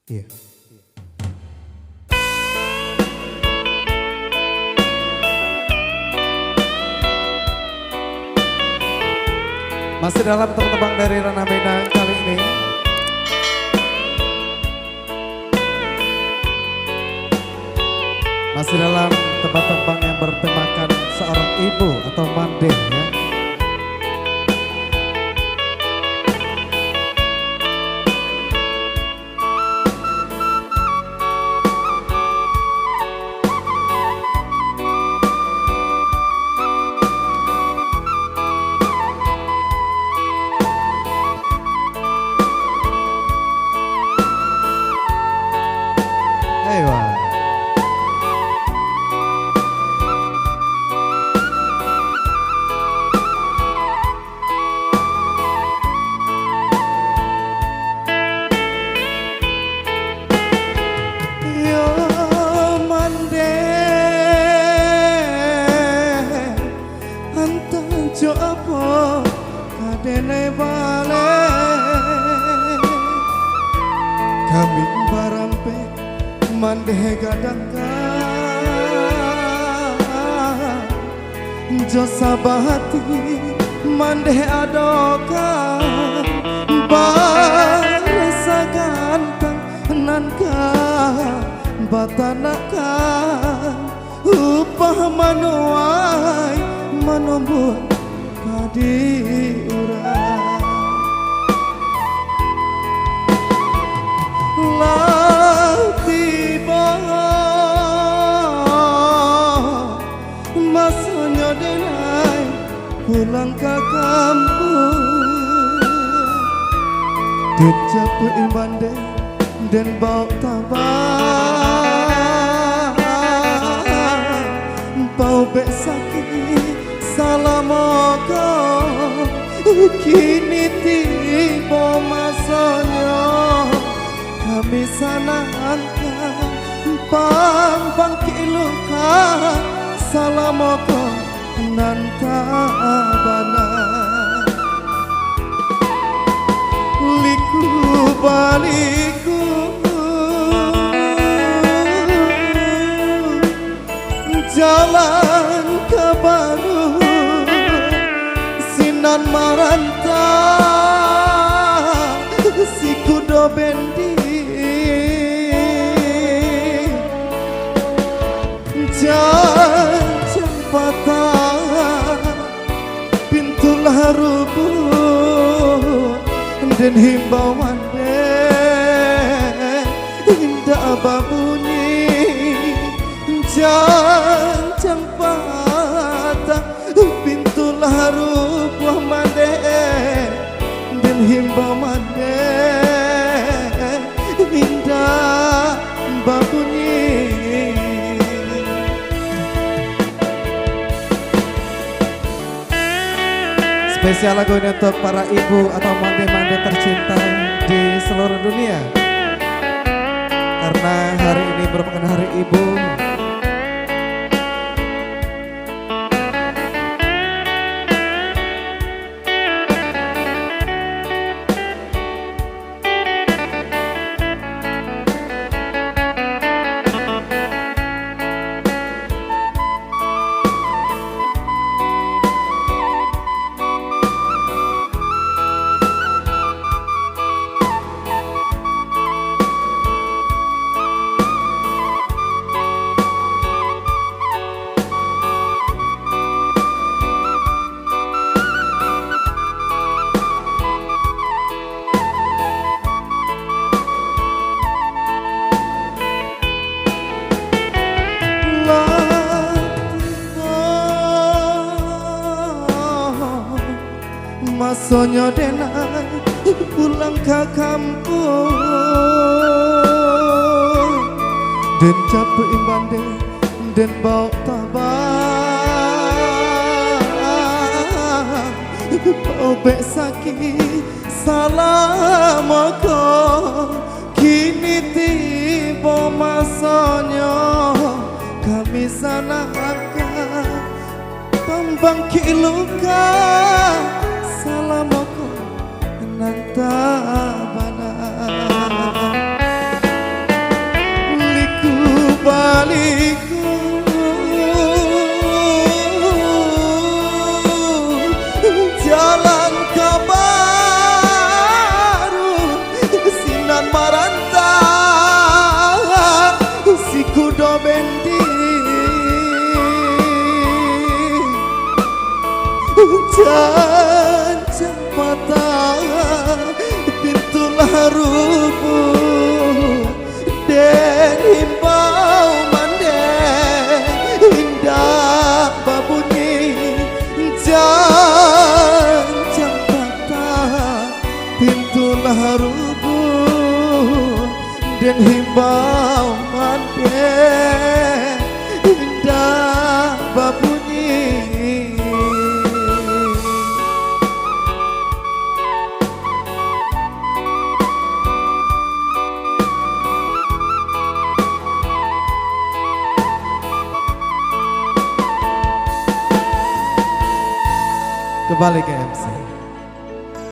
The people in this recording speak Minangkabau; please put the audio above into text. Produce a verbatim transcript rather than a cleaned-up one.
Iya. Masih dalam tembang-tembang dari Ranah Minang kali ini. Masih dalam tembang-tembang yang bertemakan seorang ibu atau mandeh, ya. Ewa. Yo mandeh, antah jo apo ka denai baleh. Kami barampek mandeh gadangkan. Jo sabah ati mandeh adokan, barasa gantang nan ka batanakan, upah manuai manombuak padi urang. Lah tibo masonyo denai pulang ka kampuang. Den japuik mandeh, den baok tabang, paubek sakik salamo ko. Kini tibo masonyo kami sanangkan, pambangkik luka salamo ko nan tabana. Liku-baliku jalan ka baru, sinan marantau si kudo bendi. Janjang patah, pintu lah rubuah, den himbau mandeh indak babunyi. Janjang patah, pintu lah rubuah mandeh, den himbau mandeh indak babunyi. Spesial lagu ini untuk para ibu atau mandeh-mandeh tercinta di seluruh dunia. Karena hari ini merupakan hari ibu. Lah tibo masonyo denai pulang ka kampuang. Den japuik mandeh, den baok tabang, paubek sakik salamo ko. Kini tibo masonyo kami sanangkan, pambangkik luka salamo ko nan tabana. Harubu den himbau mande, indak babunyi janjang patah. Pintu lah rubuh, den himbau mande, indak babunyi. Kembali ke M C.